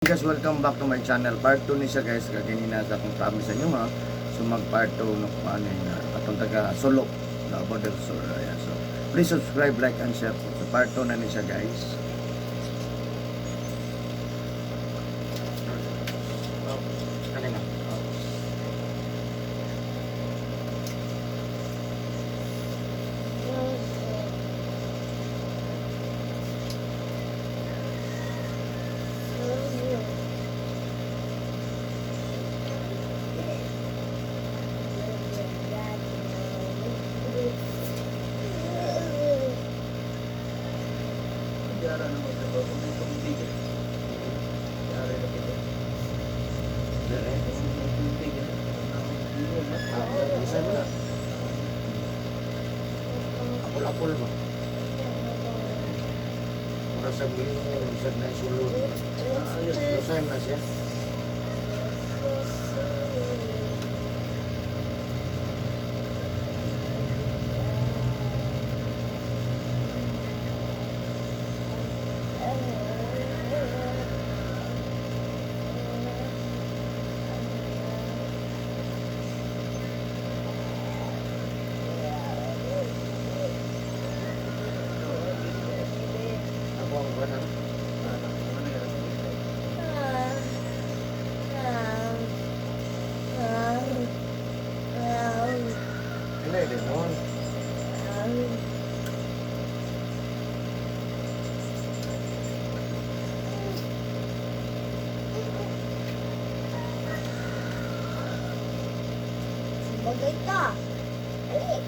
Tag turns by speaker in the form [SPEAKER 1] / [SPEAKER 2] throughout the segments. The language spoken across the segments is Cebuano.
[SPEAKER 1] Guys, welcome back to my channel. Part 2 ni siya, guys, kaganina sa akong promise sa inyo ha. So mag part 2 no kung ano yun, atong taga Solo, na del Sur. Ayan. So please subscribe, like and share po. So part 2 na ni siya, guys. Oh, kanina. Oh.
[SPEAKER 2] Yara naman sa ba? Kung may tubig eh. Yara na kita.
[SPEAKER 1] Dire.
[SPEAKER 2] Kung may tubig eh.
[SPEAKER 1] Ah, isa mo na. Apol-apol ba? Mura sa bilin, sa na sulod.
[SPEAKER 2] Ayos.
[SPEAKER 1] Lusay na siya. Ako ang buwan, ano? Hindi, di noon.
[SPEAKER 3] Bagay ka. Dali.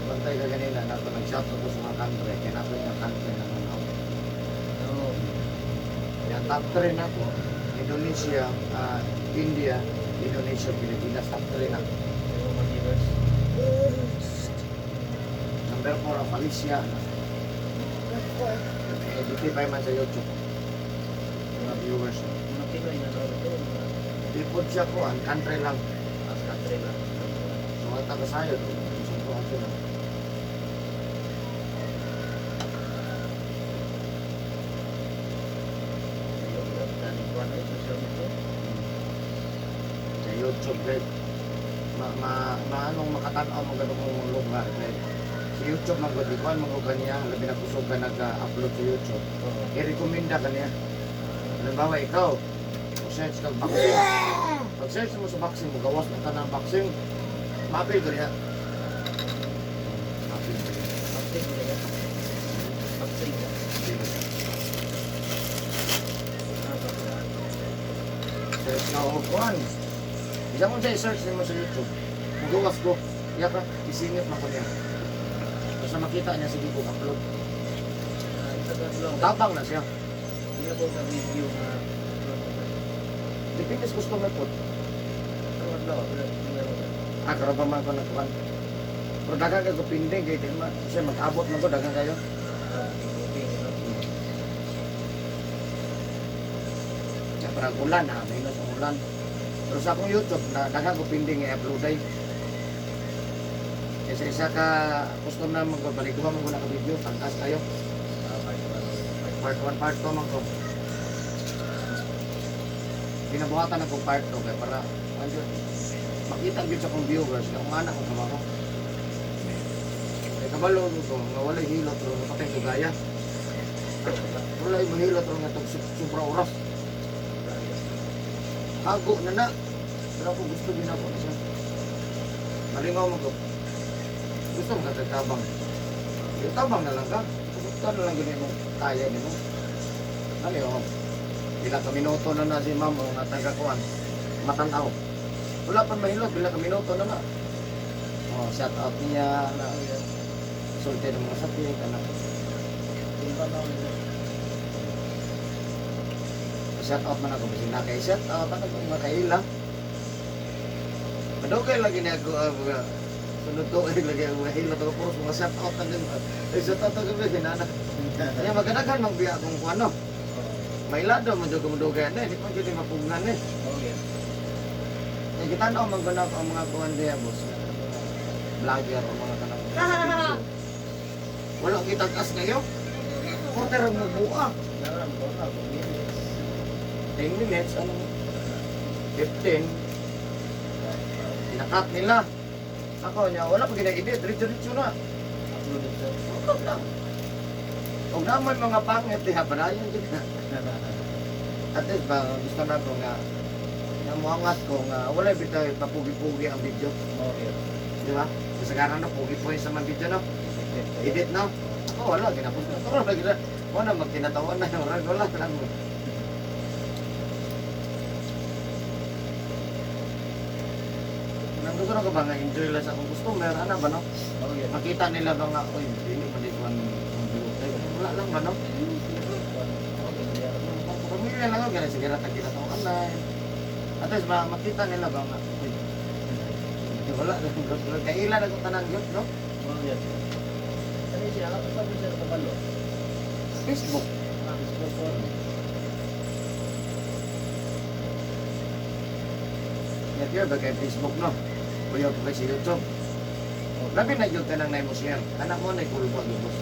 [SPEAKER 1] Bantay ka ganina, nato nag-shot ako sa mga country, kaya nato yung country na manaw.
[SPEAKER 2] Oo.
[SPEAKER 1] Yan, top 3 na po. Indonesia, India, Indonesia, Pilipinas, top 3 na.
[SPEAKER 2] Yung mga viewers.
[SPEAKER 1] Number 4, ang Malaysia. Eh, dito pa man sa YouTube. Mga viewers.
[SPEAKER 2] Mga Pinoy na tao ito. Mga
[SPEAKER 1] Di po siya ko, ang country lang.
[SPEAKER 2] as country lang.
[SPEAKER 1] So, ang taga-sayo, isang ko ang sila.
[SPEAKER 2] Yung daning kuwan ay social media.
[SPEAKER 1] Sa YouTube, right? Ma, ma, maanong makatanaw mo ganun kong lugar, right? Sa YouTube, man gud, ikuan mo kaniya, labi na kusog ka nag-upload sa YouTube.
[SPEAKER 2] Oo.
[SPEAKER 1] I-recommenda kaniya. Halimbawa, ikaw, search kag boxing. Pag search mo sa boxing, mo gawas na ka ng boxing, mapil ka niya. Mapil ka niya.
[SPEAKER 2] Boxing mo na. Boxing ka. Ah, boxing.
[SPEAKER 1] Search ka o kuan. Isa mo siya i-search mo sa YouTube. Mugawas ko. Iya ka, isingit man ko niya. Basta makita niya, sige ko upload.
[SPEAKER 2] Ah, isa ka lang.
[SPEAKER 1] Tabang na siya.
[SPEAKER 2] Hindi ako sa video nga.
[SPEAKER 1] Depende sa customer po.
[SPEAKER 2] Ang adlaw, wala. Wala.
[SPEAKER 1] Ah, karon pa man ko nagkuhan. Pero daghang kayo pinding, kay di ma, siya mag-abot man ko, daghang kayo.
[SPEAKER 2] Ah, okay, no?
[SPEAKER 1] Siya parang ulan, ah, minus ang ulan. Pero sa akong YouTube, na daghang ko pinding i-upload ay. Kaysa isa ka customer na magbabalik, duha man ko na ka video, tangkas kayo.
[SPEAKER 2] Ah, part one.
[SPEAKER 1] Part 1, part 2 man ko. Ginabuhatan ako part 2 kay para ano, makita gyud sa akong viewers na kung anak ko trabaho. Kay kabalo ko nga walay hilot ro napatay ko gaya. Walay mahilot ro nga tog sobra oras. Hago na na. Pero ako gusto din ako na siya. Malingaw man ko. Gusto mo ka tabang. Yung tabang na lang ka. Gusto na lang gano'n mo kaya nimo. Ano yun? Pila ka minuto na na si ma'am o nga taga-kuan. Matanaw. Wala pa mahilot, pila ka minuto na na. Oh, shout out niya na sulti ng mga sakit, anak.
[SPEAKER 2] Timba na ulit.
[SPEAKER 1] Shout out man ako bisig na kay shout out ako mga kaila. Padugay lagi niya ako Sunod to ay lagi ang mahilot ako puro mga shout out na ganun. Ay shout out na ganun hinana. Kaya magandang magbiya kung ano. Mailado mo jud kumudugay na, di pa jud mapugnan eh.
[SPEAKER 2] Okay.
[SPEAKER 1] Kaya kita na magganap ang mga kuan diya boss. Vlogger o mga kanang video. Wala kita kas ngayon. Porter ang mubuha.
[SPEAKER 2] Naram ko na kung minutes.
[SPEAKER 1] 10 minutes, ano? 15. Pinakat nila. Ako niya, wala pa gina-edit. Diretso-diretso na.
[SPEAKER 2] Upload it sir.
[SPEAKER 1] Upload lang. Huwag naman mga pangit, diha, padayon dyan na. At least ba, gusto na ko nga, nga muangat ko nga, wala bitay papugi-pugi ang video.
[SPEAKER 2] Okay.
[SPEAKER 1] Di ba? Kasagaran na, pugi-pugi sa mga video, no? Edit, no? Ako, wala, ginapos na. Wala, wala, wala, magkinatawan na. Wala, wala, lang. Nang gusto na ko ba nga enjoy lang sa akong customer, ano ba no?
[SPEAKER 2] Okay.
[SPEAKER 1] Makita nila ba nga, oy, dili pa dito ang ang wala lang ba no?
[SPEAKER 2] Okay.
[SPEAKER 1] Pamilya lang ako, ganun, sige na, tagkinatawan na. At least, makita nila ba nga, oy, wala, kailan ako tanan yun, no?
[SPEAKER 2] Okay. Ano siya? Ano siya kabalo?
[SPEAKER 1] Facebook.
[SPEAKER 2] Ah, Facebook ko.
[SPEAKER 1] Yan ba kay Facebook, no? Kuya pa kay sa YouTube. Labi na yun ka nang mo share. Anak mo na ikulbo ang boss.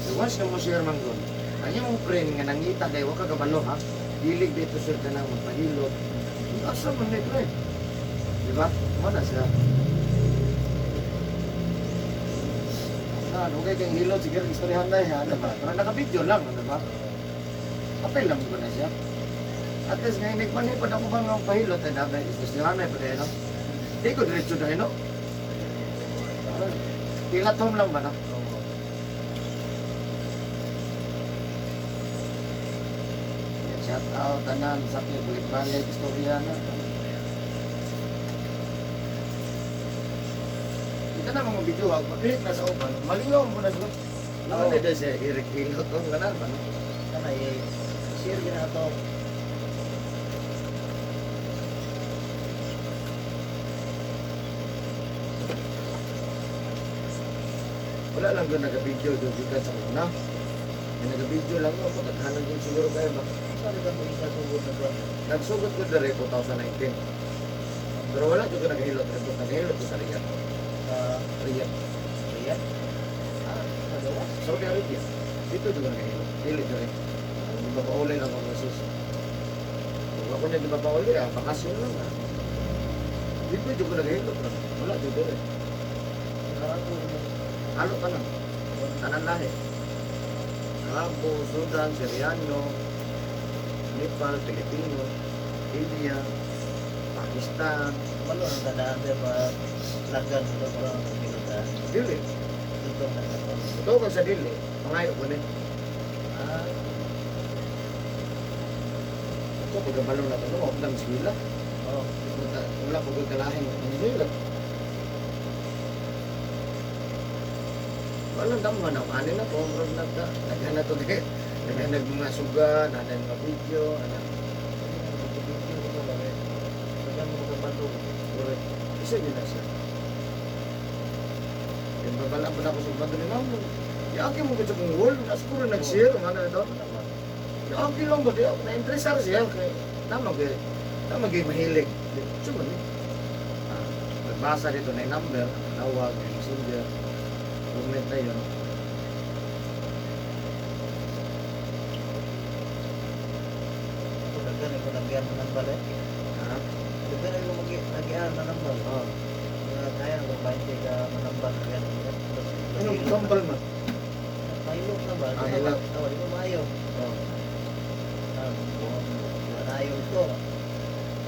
[SPEAKER 1] So once na mo share man gud, ang imong friend nga nangita kay wa ka kabalo ha. Dili dito sir ka nang magpahilot. Asa man ni pre? Di ba? Mo na siya. Ah, okay kang hilot sige istoryahan na ha, ano ba? Pero naka-video lang, ano ba? Apel lang ko na siya. At least ngayon, nagmanipad ako bang ang pahilot ay nabay, istoryahan na pa no? Di ko diretso na no? Pilatom lang ba no? Yan, shout out, tanan, sakit, balik-balik, istorya na. Ito na mga video, ha? Pag-click na sa uban, malingaw mo na siya. Naman na siya, Eric Hilot, ang ganan ba no?
[SPEAKER 2] Kana i-share gina ato.
[SPEAKER 1] Wala lang doon nag-video doon gikan sa una. May nag-video lang ako, pagkakanan din siguro kayo ba?
[SPEAKER 2] Saan ka mo isa sugod na ba?
[SPEAKER 1] Nagsugot ko dere 2019. Pero wala jud ko naghilot, report naghilot ko sa Riyadh.
[SPEAKER 2] Sa
[SPEAKER 1] Riyadh.
[SPEAKER 2] Riyadh? Ah, sa gawas?
[SPEAKER 1] Saudi Arabia. Dito jud ko naghilot. Dili dere. Di ba pauli lang ako sus. Kung ako niya di ba pauli, ah, bakasyon lang ah. Dito jud ko naghilot. Bro. Wala jud dere. Halo ka lang. Tanan lahi. Arabo, Sudan, Syriano, Nepal, Pilipino, India, Pakistan.
[SPEAKER 2] Malo ang tandaan sa pa laggan sa para ang pinuta.
[SPEAKER 1] Dili.
[SPEAKER 2] Dito na sa
[SPEAKER 1] Ito ka sa dili. Pangayo ko ni.
[SPEAKER 2] Ah,
[SPEAKER 1] Ako pagkabalo na ito, no, ang sila.
[SPEAKER 2] oh.
[SPEAKER 1] Wala ko kalahin. Ang sila. Wala damo na ano na ko murag nagka nagana to kay nagana mga suga, nagana mga video, ana. Correct. Isa din na siya. Yung babala pa na ako sa bando ni ma'am. Yaki mo ko sa kong wall, na siguro nag-share, ano ito. Yaki lang ba, di ako na-interesar siya. Kay, tama kay mahilig. Siya man eh. Ah, nagbasa dito na yung number, tawag, yung messenger, comment na yun. Ha? Oh. Anong kambal man?
[SPEAKER 2] Mahilot na ba?
[SPEAKER 1] Ah, hilot.
[SPEAKER 2] Oh, di ba maayo?
[SPEAKER 1] Oh.
[SPEAKER 2] Ah, wala ko.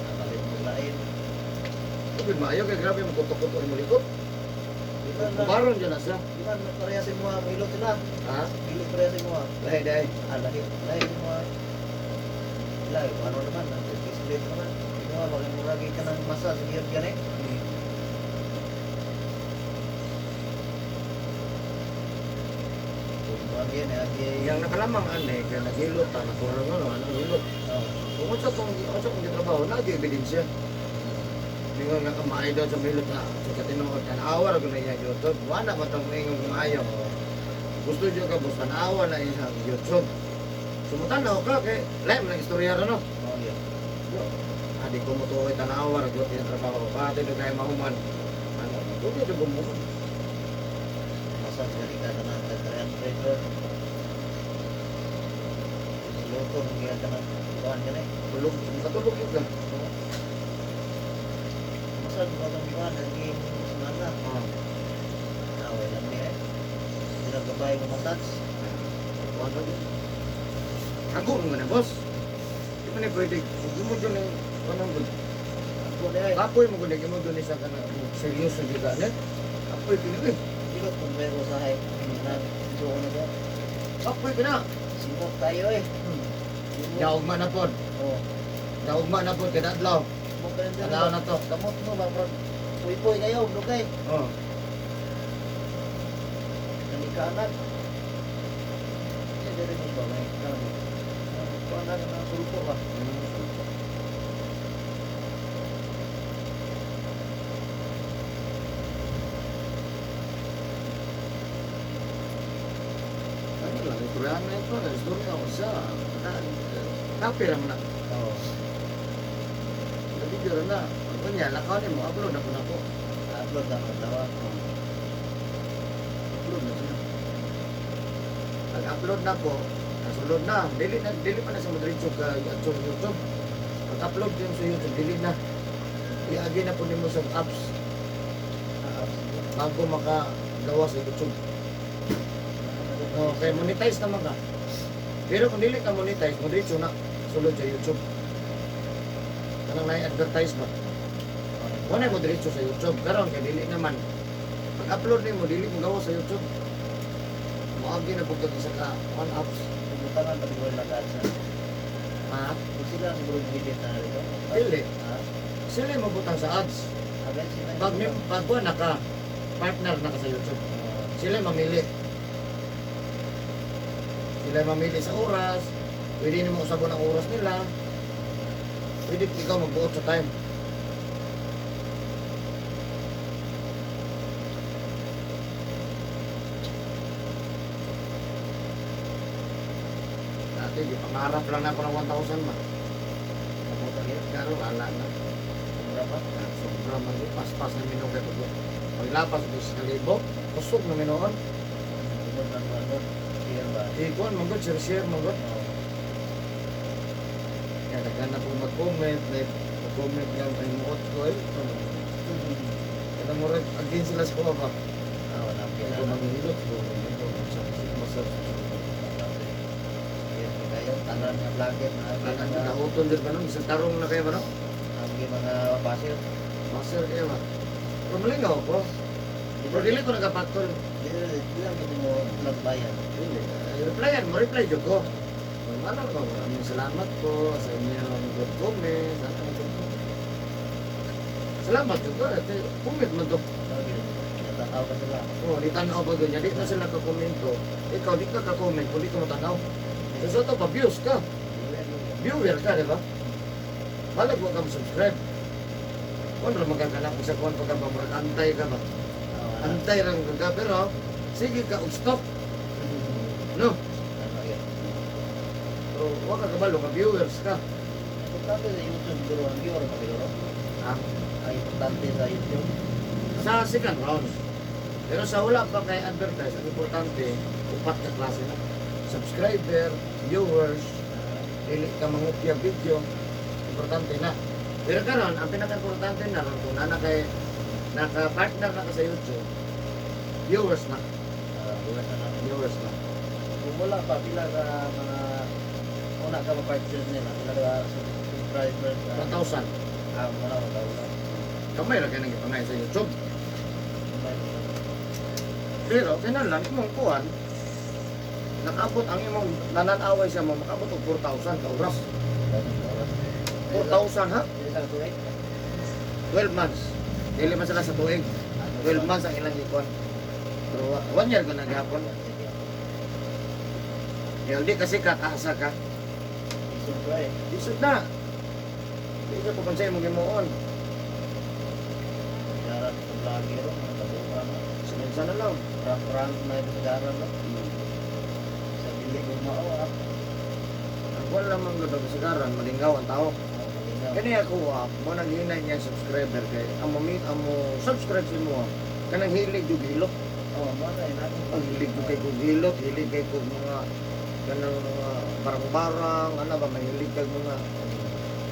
[SPEAKER 2] Nakalit mo lain.
[SPEAKER 1] Ito, maayo kay grabe mo kutok-kutok mo likod.
[SPEAKER 2] Di ba na?
[SPEAKER 1] Kubaron dyan na siya.
[SPEAKER 2] Di ba na pareha sa mga mahilot sila?
[SPEAKER 1] Ha?
[SPEAKER 2] Hilot pareha sa mga.
[SPEAKER 1] Lahi, dahi.
[SPEAKER 2] Ah, lahi. Lahi sa mga. Lahi, ano naman? Nag-split naman. Di ba, baka muragi ka ng masa sa iyot gani. Kung yan, eh,
[SPEAKER 1] Yang nakalamang ane, kaya naghilot ta, natural nga no, anong hilot.
[SPEAKER 2] Oh.
[SPEAKER 1] Kung unsa tong unsa tong gitrabaho na di ebidensya. Mingon nga ka maayo daw sa milot na sa katinuod tan-awa ra gud na iya YouTube. Wala man tong moingon kung maayo. Gusto jud ka boss, tan-awa na iyang YouTube. Sumutanaw ka kay lahi man ang istorya ra, no.
[SPEAKER 2] Oh, yeah.
[SPEAKER 1] Ah, di ko mo tuoy, tan-awa ra gyud iyang trabaho. Pati do kay mahuman. Ano, dugay do gumuhon.
[SPEAKER 2] Massage gani ka na ng 300 bro. Luto ng giya ka ng kuhan gani.
[SPEAKER 1] Tulog, makatulog yun ka.
[SPEAKER 2] Massage mo itong kuhan, naging semana.
[SPEAKER 1] Oh.
[SPEAKER 2] Away lang niya eh. Hindi na gabay mo massage.
[SPEAKER 1] Kuhan pa yun. Ako mo na, boss. Di pa na pwede. Kung mo dyan yung, anong good.
[SPEAKER 2] Ako na eh.
[SPEAKER 1] Kapoy mo gud mo dun sa kana seryoso jud ka ne. Kapoy kini eh.
[SPEAKER 2] Hilot kung meron sa hay. Gusto ko na siya.
[SPEAKER 1] Kapoy kina.
[SPEAKER 2] Simot tayo eh.
[SPEAKER 1] Daugma na pod.
[SPEAKER 2] Oo.
[SPEAKER 1] Daugma na pod kada adlaw.
[SPEAKER 2] Mo ka rin
[SPEAKER 1] Tanaw na to.
[SPEAKER 2] Kamot mo ba bro? Puy-puy kayo, lugay.
[SPEAKER 1] Oh.
[SPEAKER 2] Nalikanan. Eh, dere mo ba? May kano. Kuha na ng sulpo ba?
[SPEAKER 1] Ano lang, istoryahan na ito. Istorya ko siya. Kape ra man na.
[SPEAKER 2] Oo.
[SPEAKER 1] Nabidyo ra na. Pag niya, lakaw ni mo, upload ako na ko.
[SPEAKER 2] Upload na ang dawa.
[SPEAKER 1] Upload na siya. Pag-upload na po, nasulod na. Dili na dili pa na sa madiretso ka sa YouTube. Pag-upload din sa YouTube, dili na. Iagi na po nimo sa apps
[SPEAKER 2] Ah, apps.
[SPEAKER 1] Bago makagawa sa YouTube. Okay, monetize naman ka. Pero kung dili ka monetize, mo na sulod sa YouTube. Kanang na-advertise ba? Wala mo diretso sa YouTube. Karon kay dili naman. Pag-upload nimo dili mo gawa sa YouTube. Moagi na pud kag isa ka one apps.
[SPEAKER 2] Butangan pa siguro lang ads na.
[SPEAKER 1] Ha?
[SPEAKER 2] Kung sila siguro gilid na rito.
[SPEAKER 1] Dili.
[SPEAKER 2] Ha?
[SPEAKER 1] Sila yung mabutang sa ads.
[SPEAKER 2] Aben sila.
[SPEAKER 1] Pag kuha na ka, partner na ka sa YouTube. Sila yung mamili. Sila yung mamili sa oras. Pwede nimo usabon ang oras nila. Pwede ikaw magbuot sa time. Dati, di pangarap lang na ako ng 1,000 ba?
[SPEAKER 2] Kamuta yun.
[SPEAKER 1] Karon, wala na.
[SPEAKER 2] Sobra pa.
[SPEAKER 1] Ah, sobra man yun. Paspas na minong kay pag paglapas og 1,000, kusog na minoon.
[SPEAKER 2] Tungod ng ano, share ba?
[SPEAKER 1] Ikuan man gud, share share man gud.
[SPEAKER 2] Oo.
[SPEAKER 1] Kaya daghan na po mag-comment, like, mag-comment nga ay muot ko eh. Kaya mo rin, against sila sa kuha ba?
[SPEAKER 2] Ah, wala
[SPEAKER 1] Kaya
[SPEAKER 2] pila
[SPEAKER 1] ko
[SPEAKER 2] na.
[SPEAKER 1] manghilot ko, masarap.
[SPEAKER 2] Ayun, kayo, tanan nga vlogger na ang
[SPEAKER 1] Tanan
[SPEAKER 2] mga
[SPEAKER 1] ka kauton din ba nun? Isang tarong na kayo ba no?
[SPEAKER 2] ang mga basil.
[SPEAKER 1] Master kayo ba? Pero malingaw ko. Pero dili ko nagapatol.
[SPEAKER 2] Dili dili lang gid mo lagbayan.
[SPEAKER 1] Dili. Replyan mo, reply jud ko. Ano ko, maraming salamat po sa inyong good comment. Ano ko. Salamat jud ko. At comment man to.
[SPEAKER 2] Natanaw ka sila.
[SPEAKER 1] Oh, di tanaw pa doon. Di na sila ka-komento. Ikaw, di ka ka-comment kung di ka matanaw. So, sa to, pa-views ka. Viewer ka, di ba? Balag wa ka mo-subscribe. Kung ano magkakanak sa kuwan pa ka ba, murag antay ka ba? Antay lang ka, pero sige ka, og stop. No?
[SPEAKER 2] Ano yun?
[SPEAKER 1] So, wa ka kabalo ka, viewers ka.
[SPEAKER 2] Importante sa YouTube siguro ang viewer pa siguro.
[SPEAKER 1] Ha?
[SPEAKER 2] Ang importante sa YouTube.
[SPEAKER 1] Sa second round. Pero sa wala pa kay advertise, ang importante, upat ka klase na. Subscriber, viewers, dili ka mangupya video, importante na. Pero karon, ang pinaka-importante na ron, kung nana kay naka-partner na ka sa YouTube, viewers na,
[SPEAKER 2] Viewers na lang.
[SPEAKER 1] Viewers na.
[SPEAKER 2] Kung wala pa, pila ka mga una ka ma-partner nila, pila ka subscribers.
[SPEAKER 1] 1,000.
[SPEAKER 2] Ah, wala ko tao lang.
[SPEAKER 1] Kamay ra kay nang ipangay sa YouTube. Pero kinahanglan imong kuan nakaabot ang imong nananaway sa mo makaabot og 4,000 ka oras. 4,000 ha?
[SPEAKER 2] Sa tuig?
[SPEAKER 1] 12 months. Dili man sila sa tuig. 12 months ang ilang ikuan. Pero one year ko na gihapon. Kaya hindi kasi asa ka.
[SPEAKER 2] Isod ko eh.
[SPEAKER 1] Isod na. Di ka kung sa imong himuon.
[SPEAKER 2] vlogger, mga kabuuan.
[SPEAKER 1] Sinunsa na lang.
[SPEAKER 2] Prank-prank na yung kasagaran, no? Sa dili ko mao, ah.
[SPEAKER 1] Ang wala man gud ang kasagaran, malinggaw ang tao.
[SPEAKER 2] Oh, malingaw.
[SPEAKER 1] Kani ako ah, mo nang hinay niya subscriber kay ang mo ang mo subscribe sa imo ah, kanang hilig jud hilot.
[SPEAKER 2] Oh, mo na yun.
[SPEAKER 1] Ang hilig jud kay kog hilot, hilig kay kog mga kanang mga barang-barang, ano ba mahilig kag mga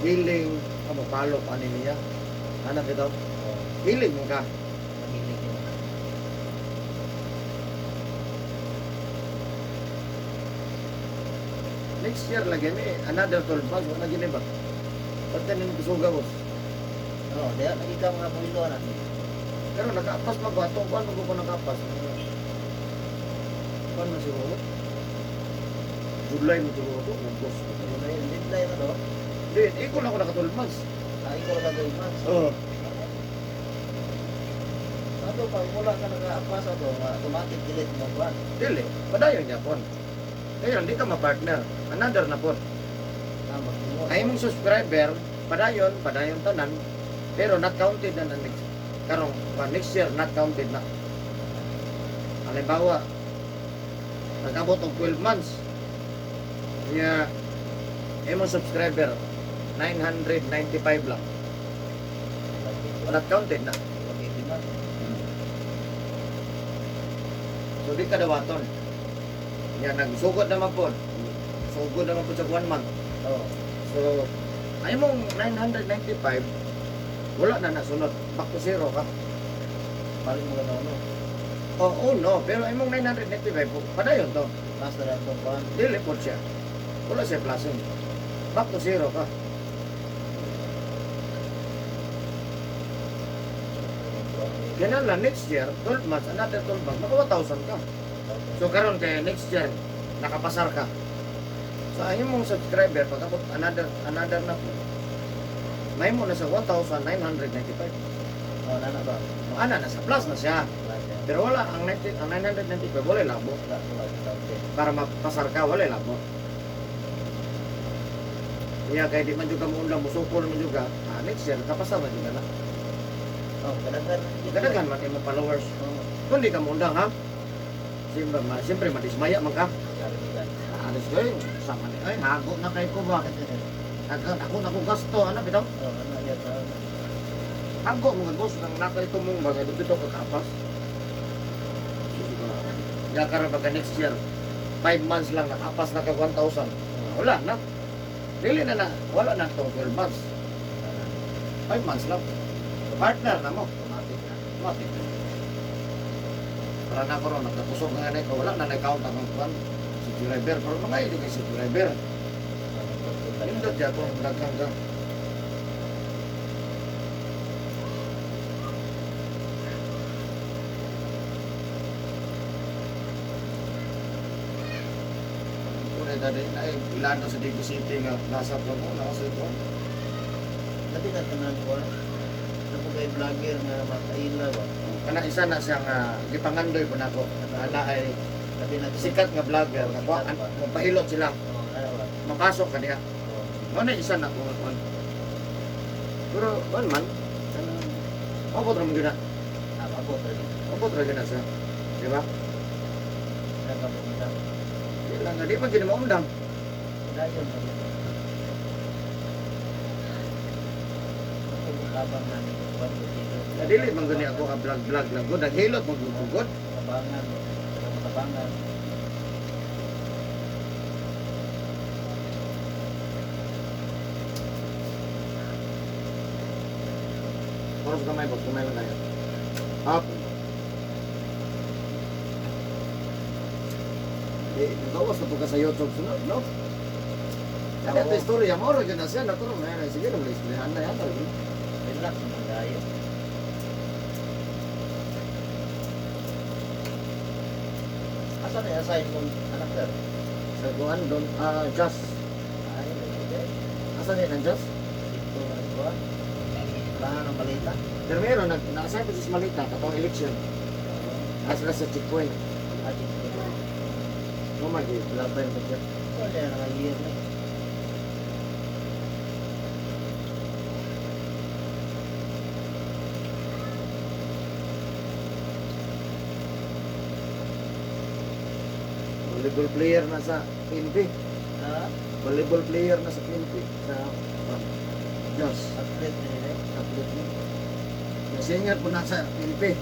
[SPEAKER 1] hiling, amo follow pa ani niya. Ana bitaw,
[SPEAKER 2] Oh,
[SPEAKER 1] hilig mo ka.
[SPEAKER 2] mahilig yun.
[SPEAKER 1] Next year lagi ni another 12 months wala gini ba? Pagka ning kusuga boss.
[SPEAKER 2] Oh, diya lagi ka mga pulo na.
[SPEAKER 1] Pero nakaapas pa ba? Itong kuwan ko nakaapas. Kuwan man siguro. July mo siguro to. August.
[SPEAKER 2] July, deadline na to.
[SPEAKER 1] Hindi, ikaw lang ako naka 12 months.
[SPEAKER 2] Ah, ikaw lang 12 months.
[SPEAKER 1] Oo.
[SPEAKER 2] Ato pag wala ka naka-apas ato, automatic delete mo ba?
[SPEAKER 1] Dili, padayon niya pon. Kaya hindi ka ma-partner. Another na pon.
[SPEAKER 2] Ah, mag-ingon.
[SPEAKER 1] Ay mong subscriber, padayon, padayon tanan. Pero not counted na na next. Karong pa, next year, not counted na. Halimbawa, nag-abot og 12 months. Niya, imong subscriber, 995 lang. Not counted na.
[SPEAKER 2] Mag-ingon.
[SPEAKER 1] So di ka dawaton. Nya nagsugod naman po. Sugod naman po sa 1 month.
[SPEAKER 2] Oh,
[SPEAKER 1] So ay mong 995 wala na nasunod. Back to zero ka.
[SPEAKER 2] balik mo ka no.
[SPEAKER 1] Oo, oh, no, pero ay mong 995 po, padayon to.
[SPEAKER 2] Mas na lang itong kuwan.
[SPEAKER 1] Dili po siya. Wala siya plusing. Back to zero ka. Kaya lang next year, 12 months, another 12 months, maka 1,000 ka. So karon kay next year nakapasar ka. So ay mong subscriber pag abot another another na po. May mo na sa 1,995.
[SPEAKER 2] Oh, nana ba?
[SPEAKER 1] Ana na sa plus na siya.
[SPEAKER 2] Wala siya.
[SPEAKER 1] Pero wala ang 90, ang 995 wala labo
[SPEAKER 2] Wala, wala siya counted.
[SPEAKER 1] para mapasar ka wala labo. Iya kay di man juga mo musukol man juga. Ah, next year kapasar na juga na.
[SPEAKER 2] Oh, kadaghan.
[SPEAKER 1] Kadaghan man imong followers.
[SPEAKER 2] Oh,
[SPEAKER 1] Kung di ka moundang ha. Siyempre, ma, siyempre madismaya man ka.
[SPEAKER 2] sabi ni Gan.
[SPEAKER 1] Ah, alis ko yun. Sama ni, ay, hago na kay ko ba? Ako na ko gasto, ano bitaw?
[SPEAKER 2] Oh, ano yan? Ano?
[SPEAKER 1] Hago mga boss, nang naka ito mong bagay, dito ka kapas. Ya karon pagka next year, 5 months lang nakapas na kag 1,000. Wala na. Dili na na, wala na tong 12 months. 5 months lang. Partner na mo.
[SPEAKER 2] Automatic na.
[SPEAKER 1] Mati. Para na ko ron, nagkakusog nga na ko, wala na na-count ang kwan. Si driver, pero mga ilo kay si driver. Nindot ya kung daghang ka. Una dali na ay ilano sa Daegu City nga nasa promo na sa ito.
[SPEAKER 2] Labi na tanan ko. Ano po kay vlogger nga makaila ba?
[SPEAKER 1] Kana isa na siya nga gipangandoy po nako. Ana ay
[SPEAKER 2] Labi na
[SPEAKER 1] sikat nga vlogger nga kuan mapahilot sila.
[SPEAKER 2] Oh, ano ba?
[SPEAKER 1] Mapasok ka diha.
[SPEAKER 2] Oh,
[SPEAKER 1] Mo na isa na kung kuan. Pero kuan man kanang abot ra mo gyud na.
[SPEAKER 2] ah, abot rin.
[SPEAKER 1] Abot ra gyud na siya. Di ba?
[SPEAKER 2] Nakapunta.
[SPEAKER 1] Di lang nga di man gyud maundang.
[SPEAKER 2] Dayon pa rin. Tabang na ni kuwan ko dito.
[SPEAKER 1] Na dili man gani ako ka vlog vlog lang gud naghilot man gud gud.
[SPEAKER 2] Tabangan. Tabangan.
[SPEAKER 1] Oras gamay boss, gamay lang tayo. Up. Eh, nagawas na po ka sa YouTube sunod, no? Ano ito istorya mo, rin na siya, natulong na yan. Sige, naman istoryahan na yan.
[SPEAKER 2] Relax naman tayo. Asa na assign mong anak sir?
[SPEAKER 1] Sa kuan, doon, ah, Just.
[SPEAKER 2] Ay, hindi.
[SPEAKER 1] Asa niya ng Just?
[SPEAKER 2] Dito na kuwan. Kailangan ng balita.
[SPEAKER 1] Pero meron, nag-assign pa siya sa Malita, katong election. Nasa sila sa checkpoint.
[SPEAKER 2] Ah, dito.
[SPEAKER 1] No, mag-labay mo siya.
[SPEAKER 2] Wala na naka-year na.
[SPEAKER 1] Volleyball player na sa PNP.
[SPEAKER 2] Ha?
[SPEAKER 1] Volleyball player na sa PNP. Sa Diyos.
[SPEAKER 2] Athlete ni nila.
[SPEAKER 1] Athlete ni. Yung singer po na sa PNP.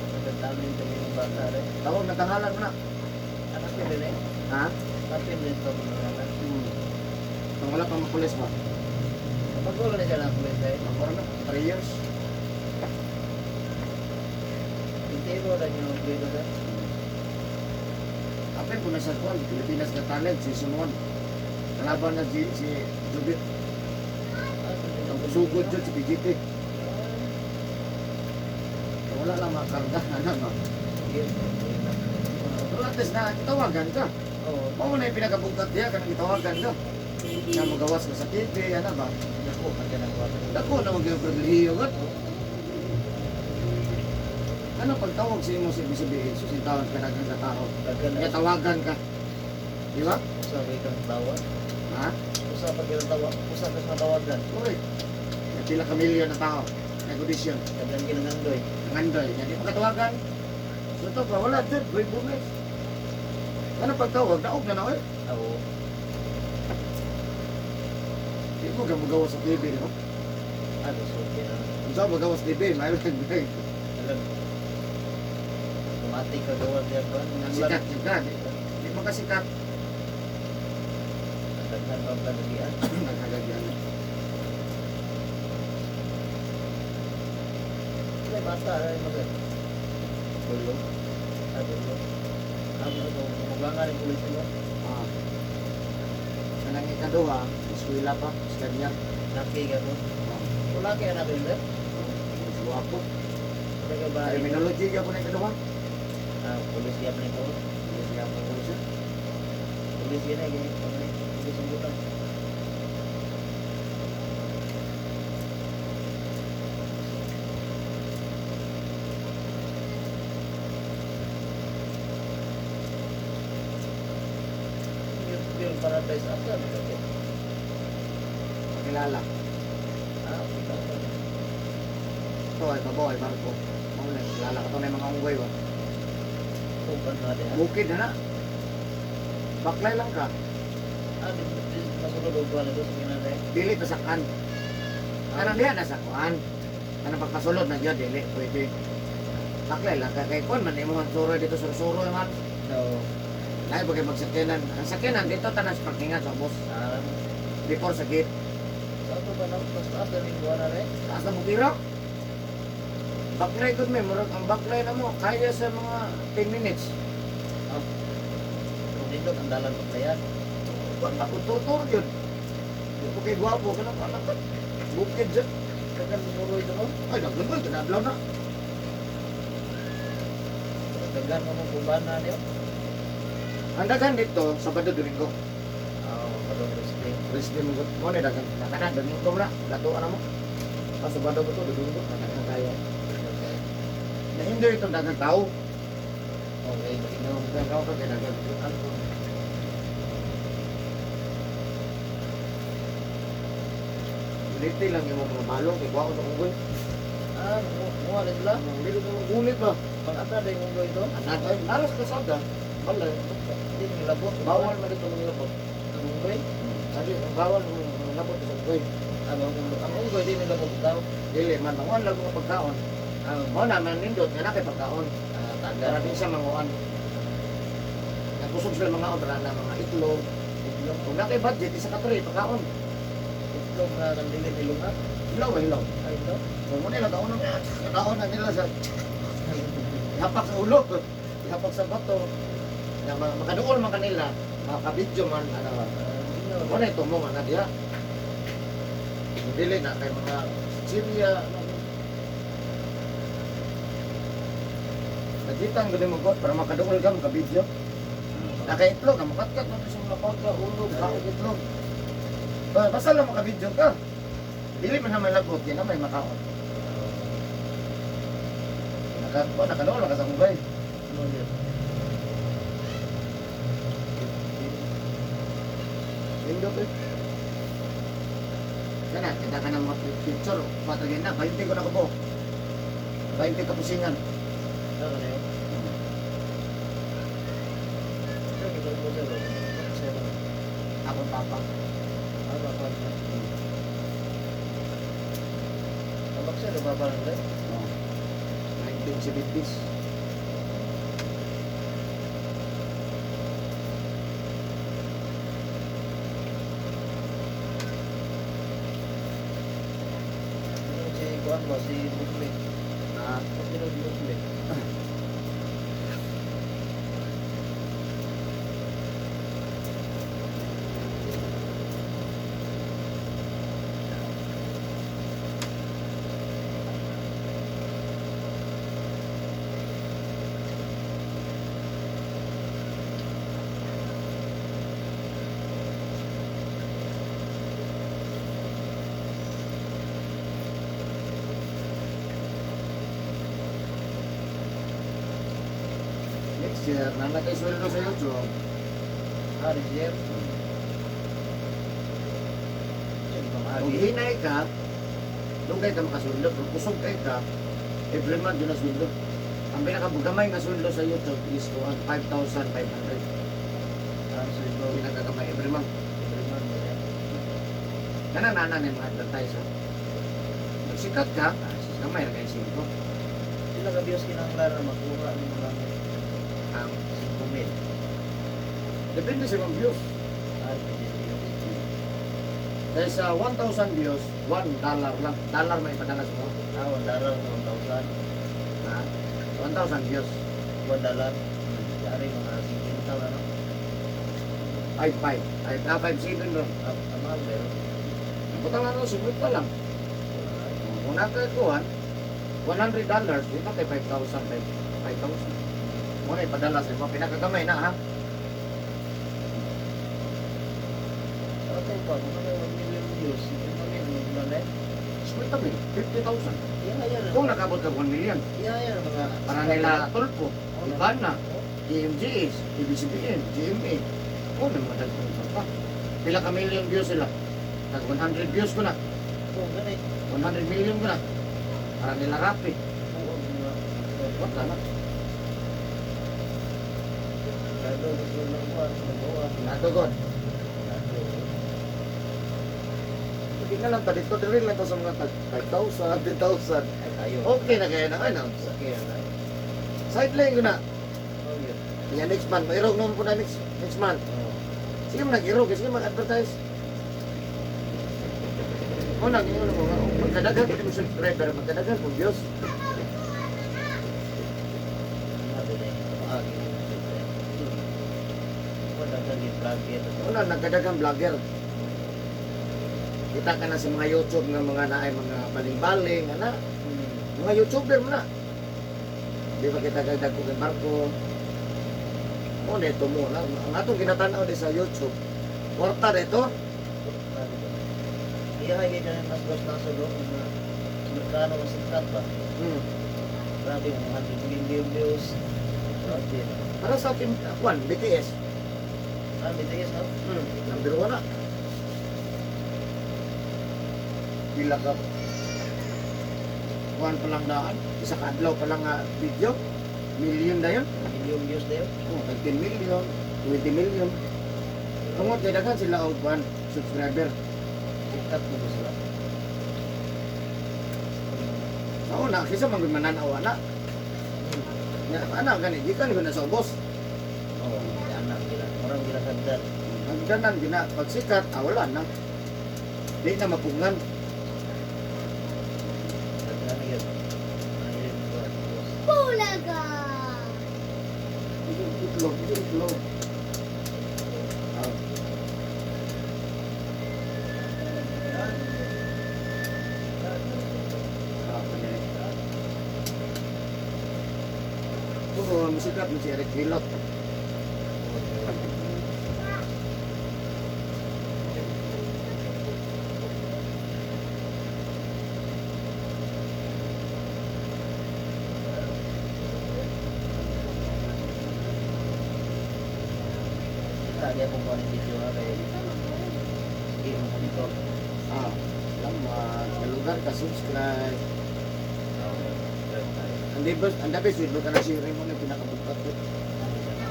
[SPEAKER 2] Nagtatalent na yung bata rin.
[SPEAKER 1] Tawag na tangalan mo na.
[SPEAKER 2] Anak ni nila.
[SPEAKER 1] Ha?
[SPEAKER 2] Kapin din ito mga anak.
[SPEAKER 1] Nung wala pang mapulis ba?
[SPEAKER 2] Kapag wala na siya ng pulis eh.
[SPEAKER 1] Ako na, 3 years.
[SPEAKER 2] Hindi ko lang yung dito sir.
[SPEAKER 1] Apil po na sa kuwan, Pilipinas Got Talent, Season 1. Kalaban na si Jubit. Ang sugod yun si PGT. Wala lang makarga, ano ba? Pero at least na, itawagan ka.
[SPEAKER 2] Oo.
[SPEAKER 1] Mao na yung pinakabugkat niya, kanang itawagan ka. Na magawas ka sa TV, ano ba?
[SPEAKER 2] Dako, pagka nagwasa.
[SPEAKER 1] Dako na mag pribilehiyo ka. Ano pagtawag sa imo sa ibig sabihin, susintawan ka na sa tao.
[SPEAKER 2] Pagka na,
[SPEAKER 1] Kaya tawagan ka. Di ba?
[SPEAKER 2] usap kang tawa.
[SPEAKER 1] Ha?
[SPEAKER 2] Usap kang tawa. Usap ka sa tawagan.
[SPEAKER 1] Correct. May pila ka milyon na tao. Nag-audition.
[SPEAKER 2] Kadang ginangandoy.
[SPEAKER 1] Nangandoy. Nga di mo katawagan. So ito ba? Wala dyan. Buhay buhay. Ano pagtawag? Daog na na oy.
[SPEAKER 2] Oo.
[SPEAKER 1] Di mo gamugawa sa TV, di ba?
[SPEAKER 2] Ano, so, kaya,
[SPEAKER 1] Kung saan magawa sa TV, mayroon.
[SPEAKER 2] alam. Tumati ka gawa diyan ba?
[SPEAKER 1] Sikat yung ka. Di mo kasikat.
[SPEAKER 2] Daghan pa ang kagabian.
[SPEAKER 1] Nagkagagyan.
[SPEAKER 2] Wala bata rin mo sir.
[SPEAKER 1] Tulo.
[SPEAKER 2] Ah, dulo. Ah, pero kung muganga rin pulis nila.
[SPEAKER 1] Ah. Kanang ikaduha, eskwela pa, second year.
[SPEAKER 2] Laki ka ko. Wala kaya natin sir.
[SPEAKER 1] Mas guwapo.
[SPEAKER 2] Wala ka ba?
[SPEAKER 1] Criminology ka po na ikaduha.
[SPEAKER 2] Ah, pulis yan na ito.
[SPEAKER 1] Hindi siya po ko siya.
[SPEAKER 2] Pulis yan ay ganyan. Pulis ang butang. Yung Paradise asa, bakit?
[SPEAKER 1] Pakilala.
[SPEAKER 2] Ah, okay.
[SPEAKER 1] Ito ay babaw ay barko. Mao na, kilala ka to na yung mga unggoy ba.
[SPEAKER 2] Uban na din.
[SPEAKER 1] Bukid na na. Baklay lang ka.
[SPEAKER 2] Ah, di di masulod og kuan ito sa kinanay.
[SPEAKER 1] Dili pa sakan. Kanang diha na sa kuan. Kanang pagpasulod na gyud dili pwede. Baklay lang ka kay kuan man imo ang suroy dito suroy man.
[SPEAKER 2] No.
[SPEAKER 1] Lahi ba kay magsakyanan? Ang sakyanan dito tanan sa parkingan sa bus.
[SPEAKER 2] Ah,
[SPEAKER 1] Before sa gate.
[SPEAKER 2] sa ato ba na mas taas na rin kuan na rin?
[SPEAKER 1] Taas na bukira. Baklay gud may murag ang baklay na mo kaya sa mga 10 minutes.
[SPEAKER 2] Ah. Pero nindot ang dalan paglayan.
[SPEAKER 1] Kuan ako tutor yun. Di ko kay gwapo kanang anak ka. Bukid dyan.
[SPEAKER 2] Dagan suroy ito no?
[SPEAKER 1] Ay, daghan ba? Kinadlaw na.
[SPEAKER 2] Dagan mo mo kubana niyo.
[SPEAKER 1] Ang daghan dito, Sabado, Domingo.
[SPEAKER 2] Ah, padong respect.
[SPEAKER 1] Rest day mo. Mo na daghan. Nakana, Domingo mo na. Latuan na mo. Ah, Sabado ko to, Domingo. Daghan tayo. Na-enjoy itong daghang tao.
[SPEAKER 2] Okay.
[SPEAKER 1] Yung daghang tao kay daghan.
[SPEAKER 2] Ano?
[SPEAKER 1] Dito lang yung mga balong kay gwapo sa unggoy.
[SPEAKER 2] Ah, muha na sila.
[SPEAKER 1] Hindi ko magulit ba?
[SPEAKER 2] Pang-ata din yung ito.
[SPEAKER 1] Anak ay naras ka sada. Balay.
[SPEAKER 2] Hindi nang labot.
[SPEAKER 1] Bawal man dito mga labot.
[SPEAKER 2] Ang unggoy.
[SPEAKER 1] Sabi, ang bawal mga labot sa unggoy.
[SPEAKER 2] Ah, ang unggoy di nang labot daw.
[SPEAKER 1] Dili man manguan lang mga pagkaon.
[SPEAKER 2] Ah,
[SPEAKER 1] Mao na man nindot nga na kay pagkaon.
[SPEAKER 2] ah, taga.
[SPEAKER 1] Dara din siya manguan. Nagkusog sila mga on na mga itlog.
[SPEAKER 2] Itlog.
[SPEAKER 1] Kung na kay budget isa ka tray pagkaon.
[SPEAKER 2] Itlog na nang dili nilunga.
[SPEAKER 1] Hilaw ba hilaw?
[SPEAKER 2] Ah, ito.
[SPEAKER 1] Kung mo nila kaon na kaon na nila sa hapak sa ulo, hapak sa bato. Na makaduol man kanila, makabidyo man ano.
[SPEAKER 2] Ah,
[SPEAKER 1] Mo na ito mo nga na diha. Dili na kay mga chichirya. Nagitang gani mo God para makaduol ka makabidyo. Nakaitlog, ang makatkat mo sa mga pagka, ulo, kaog itlog. Basta lang makabidyo ka. Dili man na may lagot, yan na may makaon. Naka, oh, nakaduol ka sa mubay.
[SPEAKER 2] Ano yun?
[SPEAKER 1] Nindot eh. Kana, kita ka ng mga picture, patagin na, 20 ko na kubo. 20 kapusingan.
[SPEAKER 2] Ano yun? Ikaw mo sir. Sir.
[SPEAKER 1] Akong papa.
[SPEAKER 2] Ah, papa niya. Tabak sir, papa lang rin.
[SPEAKER 1] Oh. 1970s.
[SPEAKER 2] Ano si Kuan ba? Si Muslim.
[SPEAKER 1] Ah,
[SPEAKER 2] Sino si Muslim?
[SPEAKER 1] Next year, nanakay sweldo sa YouTube.
[SPEAKER 2] Ah, this year? Siya, di ba
[SPEAKER 1] Kung
[SPEAKER 2] maagi?
[SPEAKER 1] hinay ka, dugay ka makasweldo. Kung kusog kay ka, every month yun na sweldo. Ang pinakagamay nga sweldo sa YouTube is 5,500.
[SPEAKER 2] Ang sweldo.
[SPEAKER 1] Pinakagamay every month.
[SPEAKER 2] Every month, ba yan?
[SPEAKER 1] Kana nana ni mga advertiser. Magsikat ka, gamay ra kay singko.
[SPEAKER 2] Sila ka views kinahanglan na makuha ni mga
[SPEAKER 1] Ang
[SPEAKER 2] 5 mil.
[SPEAKER 1] Depende sa imong views.
[SPEAKER 2] Ah, depende sa views.
[SPEAKER 1] Kaya sa 1,000 views, $1 lang. Dollar may ipadala sa mo.
[SPEAKER 2] Ah, $1 sa 1,000.
[SPEAKER 1] Ha? 1,000 views.
[SPEAKER 2] $1. Yari mga 50 ano?
[SPEAKER 1] 5-5. 5-7 ron.
[SPEAKER 2] Ah, ah, mahal ba yun?
[SPEAKER 1] Ang butang lang 50 lang. Kung nakakuhan, $100, di ba kay 5,000? 5,000. Muna ipadala sa imo. Pinakagamay na ha.
[SPEAKER 2] Sa ato pa, kung ano 1 million views, 50 mil, mo na
[SPEAKER 1] 50 mil, 50,000.
[SPEAKER 2] Iya, yan.
[SPEAKER 1] Kung nakabot ka 1 million,
[SPEAKER 2] Iya, yan mga
[SPEAKER 1] para nila Tulfo, Ivana, GMGS, ABCBN, GMA. Oh, may mga dagkong pa. Pila ka million views sila. Tag 100 views ko na.
[SPEAKER 2] Oo, ganit.
[SPEAKER 1] 100 million ko na. Para nila Rapi.
[SPEAKER 2] Oo, mga
[SPEAKER 1] Wala na.
[SPEAKER 2] Kado, gusto lang ko, magawa.
[SPEAKER 1] Natugod.
[SPEAKER 2] Kado.
[SPEAKER 1] Hindi na lang ta dito. Dili lang ta sa mga tag 5,000, 10,000.
[SPEAKER 2] Ay, tayo.
[SPEAKER 1] Okay na kaya na. Ay, na.
[SPEAKER 2] Okay na.
[SPEAKER 1] Sideline ko na.
[SPEAKER 2] Oh, yun.
[SPEAKER 1] Kaya next month, mairog naman po na next month.
[SPEAKER 2] Oo.
[SPEAKER 1] Sige mo nag-irog, sige mag-advertise. O nag ingon mo nga, magkadaghan po mo subscriber, magkadaghan po views.
[SPEAKER 2] Ano na yung maagi mo siyempre. Wala kang vlogger.
[SPEAKER 1] Una, nagkadaghang vlogger. Kita ka na sa mga YouTube nga mga naay mga baling-baling, ana. Mga YouTuber mo na. Di ba kita kay dagko kay Marco? O neto mo na. Ang atong ginatanaw di sa YouTube. Kwarta dito.
[SPEAKER 2] Iya kay kay mas mas nasa do mga Amerikano mas sikat ba? Grabe mga 100 million views. Grabe.
[SPEAKER 1] Para sa ating kwan, BTS.
[SPEAKER 2] Ah, BTS no?
[SPEAKER 1] Number 1 na. Pila ka kuan pa lang daan, isa ka adlaw pa lang nga video, million na yun.
[SPEAKER 2] Million views na yun.
[SPEAKER 1] Oh, 13 million, 20 million. Tungod kay daghan sila og kuan subscriber.
[SPEAKER 2] Sikat mo ba sila?
[SPEAKER 1] Sa una, kaysa man gud mananaw ana. Nya ana gani gikan gud na sa ubos.
[SPEAKER 2] Oo, anak gila. Murang gila kagdan.
[SPEAKER 1] Ang ganan gina pagsikat, ah, wala na. Di na mapungan.
[SPEAKER 2] Kagdan yun. Ayun, kuwan, boss.
[SPEAKER 3] Bulaga!
[SPEAKER 1] Itlog, itlog. Ah, ah, kanina. Oo, masikat mo si Eric Hilot.
[SPEAKER 2] Kita dia kung kuwan yung video ha kay sige mo monitor.
[SPEAKER 1] Ah, salamat. Kalugar ka, subscribe.
[SPEAKER 2] Oo, subscribe tayo.
[SPEAKER 1] Ang debes, ang debes, wait, ka na si Raymond na pinakabukat ko.
[SPEAKER 2] Ano siya na?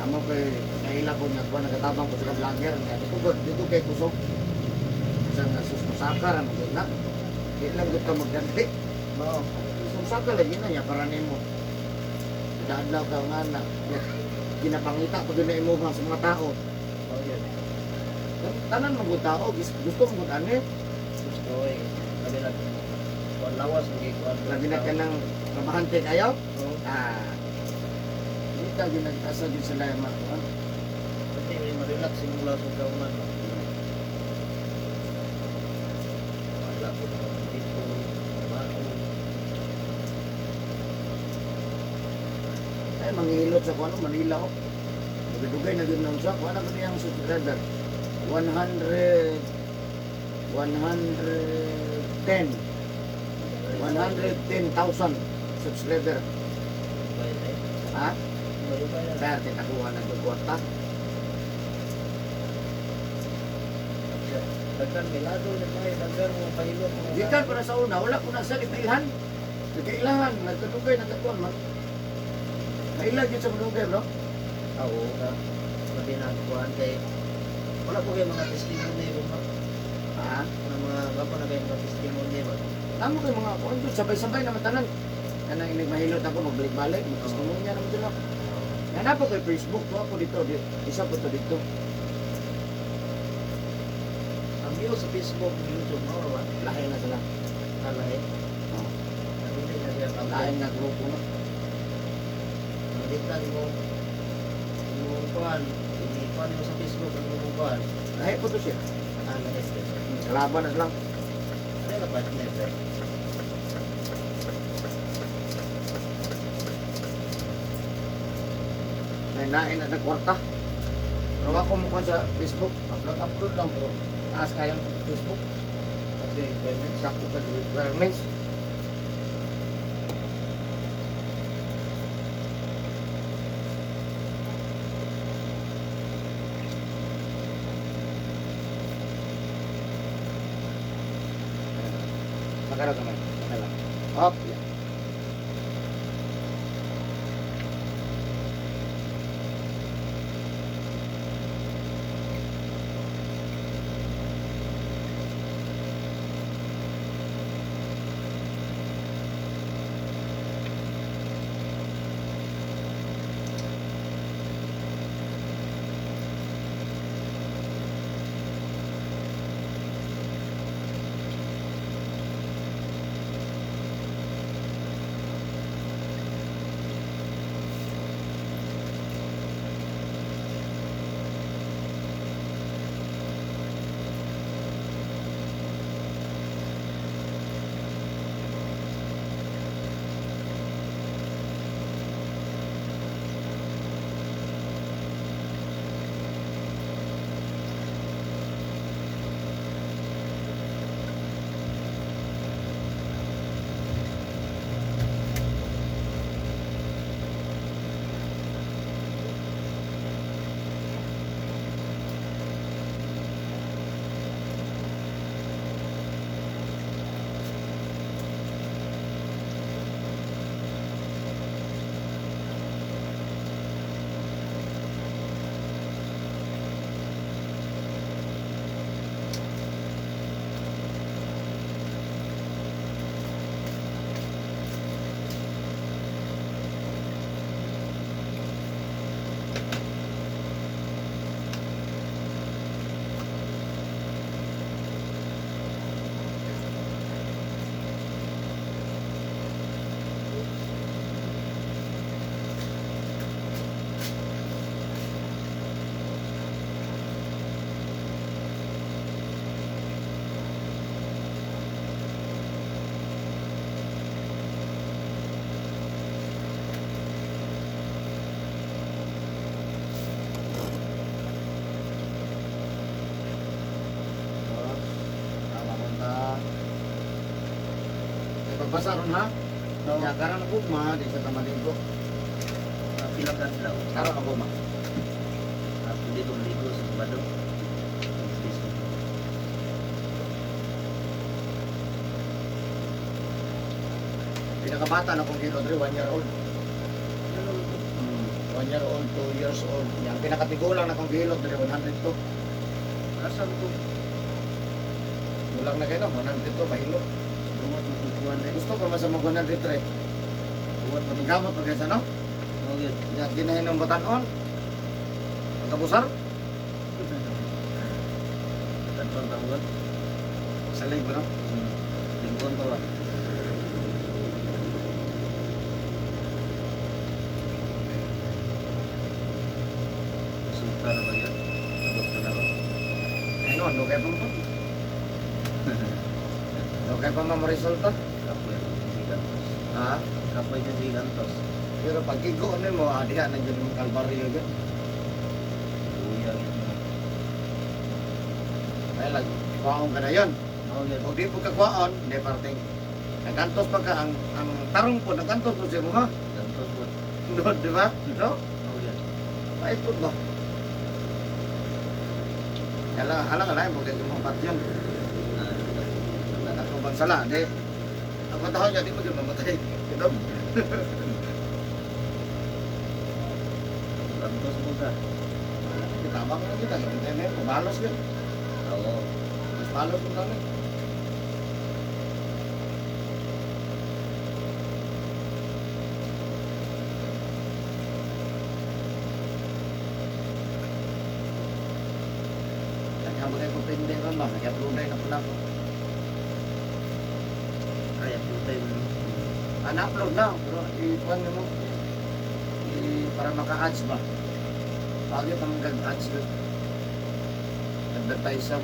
[SPEAKER 1] Amo kay naila ko nga kuan nagatabang ko sa vlogger nga di ko di ko kay kusog. Sa nga sus masakar ang na. Di lang gud ka magdali.
[SPEAKER 2] Mao.
[SPEAKER 1] Sumsaka lagi na niya para nimo. Daadlaw ka nga na. Ginapangita ko din na imo sa mga tao.
[SPEAKER 2] Mao yun.
[SPEAKER 1] Tanan mo gud tao, gusto mo gud ani.
[SPEAKER 2] Gusto eh. Labi na kuan lawas lagi kuan.
[SPEAKER 1] Labi na ka ng trabahante kayo.
[SPEAKER 2] Oo.
[SPEAKER 1] Ah. Di ka gyud nagtasa gyud sila yung mga kuan.
[SPEAKER 2] Pati may ma-relax yung lawas ng kauman. Wala ko na dito. Trabaho.
[SPEAKER 1] Ay manghilot sa kuan Manila oh. Dugay-dugay na gyud nang sa kuan ako niyang subscriber. 100 110 110,000 subscriber.
[SPEAKER 2] Bay na eh.
[SPEAKER 1] Ha?
[SPEAKER 2] Bay bay na.
[SPEAKER 1] Kaya tinakuha na yung kwarta.
[SPEAKER 2] Daghan may lado na may daghan mo pahilot mo.
[SPEAKER 1] Gikan para sa una, wala ko na sa kailan. Nagkailangan, nagkadugay, nagkakuan man. Kailan yun sa madugay, bro?
[SPEAKER 2] Ah, oo ka. Labi na kuan kay wala po kayo mga testimony ba?
[SPEAKER 1] Ha?
[SPEAKER 2] Mga mga gwapo na kayo mga testimony ba?
[SPEAKER 1] Tama kayo mga kuan doon, sabay-sabay naman tanan. Kanang inig mahilot ako, magbalik-balik, magtestimonya naman sila. Yan po kay Facebook to ako dito, isa po to dito.
[SPEAKER 2] Ang view sa Facebook, YouTube, mao ba?
[SPEAKER 1] Lahi na sila.
[SPEAKER 2] Alay.
[SPEAKER 1] Oo.
[SPEAKER 2] Nabili na siya ang
[SPEAKER 1] Lahi na grupo na.
[SPEAKER 2] Nalitan mo yung kuan, ini-kuan mo sa Facebook ang imong kuan.
[SPEAKER 1] Lahi po to siya.
[SPEAKER 2] Alay.
[SPEAKER 1] Kalaban na sila.
[SPEAKER 2] Ano na partner ba?
[SPEAKER 1] Nain na kwarta. Pero ako mo sa Facebook, upload upload lang pero taas kayang Facebook.
[SPEAKER 2] Kasi requirements.
[SPEAKER 1] Sakto ka requirements. Makara kamay. Makara. Up. Yeah.
[SPEAKER 2] Tama ko na.
[SPEAKER 1] Pagbasa ron ha?
[SPEAKER 2] No.
[SPEAKER 1] Ya, karon ako ma, di sa tamalinggo.
[SPEAKER 2] Pila ka adlaw.
[SPEAKER 1] Karon ako ma.
[SPEAKER 2] Ako dito maligo sa Sabado. Facebook.
[SPEAKER 1] Pinakabata na kong kilo, 1 year old. 1 year old, 2 years old. Yan, pinakatigulang na kong gihilot diri 102.
[SPEAKER 2] Asa ko?
[SPEAKER 1] Gulang na kayo no, 102 pahilot.
[SPEAKER 2] Buhat mo kukuhan eh.
[SPEAKER 1] Gusto pa man sa mag 103.
[SPEAKER 2] Buhat mo.
[SPEAKER 1] Gamot pa kaysa no?
[SPEAKER 2] Oh, yun.
[SPEAKER 1] Yan, ginahin ng batanon. Ang kabusar.
[SPEAKER 2] Tanton tawag.
[SPEAKER 1] Salig ba no?
[SPEAKER 2] Lingkon pa ba? Resulta na ba yun? Abot ka na ba?
[SPEAKER 1] Ay no, do kay pa mo. Do kay pa mo resulta.
[SPEAKER 2] Kapoy si Gantos.
[SPEAKER 1] Ha?
[SPEAKER 2] Kapoy ka si Gantos.
[SPEAKER 1] Pero pag igo mo, diha na dyan yung kalbaryo yun.
[SPEAKER 2] Kuya yun.
[SPEAKER 1] Ay lang, kuhaon ka na yun.
[SPEAKER 2] Oh, yun.
[SPEAKER 1] Kung di po ka kuhaon, di parting. Nagkantos pa ka, ang tarong po, nagkantos po siya mo ha.
[SPEAKER 2] Gantos po.
[SPEAKER 1] Doon, di ba? No?
[SPEAKER 2] Oh, yun.
[SPEAKER 1] Pait po ba? Hala, hala ka lang, pagka yung mga yun.
[SPEAKER 2] Ah,
[SPEAKER 1] Ako bang sala, di. Ako taon niya, di pa yun mamatay. Ito?
[SPEAKER 2] Gantos po ka.
[SPEAKER 1] Kitabang na kita, sabi tayo ngayon, balos yun.
[SPEAKER 2] Oo.
[SPEAKER 1] Mas balos yung kami. Habang kayo pindi ron ba, nag-upload na po na ako.
[SPEAKER 2] Ay, upload tayo mo.
[SPEAKER 1] Ah, na-upload na, pero i-kuhan mo, para maka-ads ba? Bagay pa mag-ads yun. Advertise siya.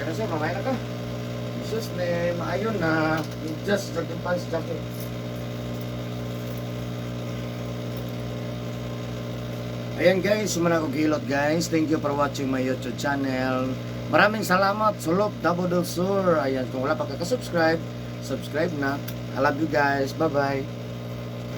[SPEAKER 1] Pero siya, mamaya na ka. Jesus, may maayon na just jogging pants jacket. Ayan guys, sumana ko gilot guys. Thank you for watching my YouTube channel. Maraming salamat, Sulop Davao del Sur. Ayan, kung wala pa ka-subscribe, subscribe na. I love you guys. Bye-bye.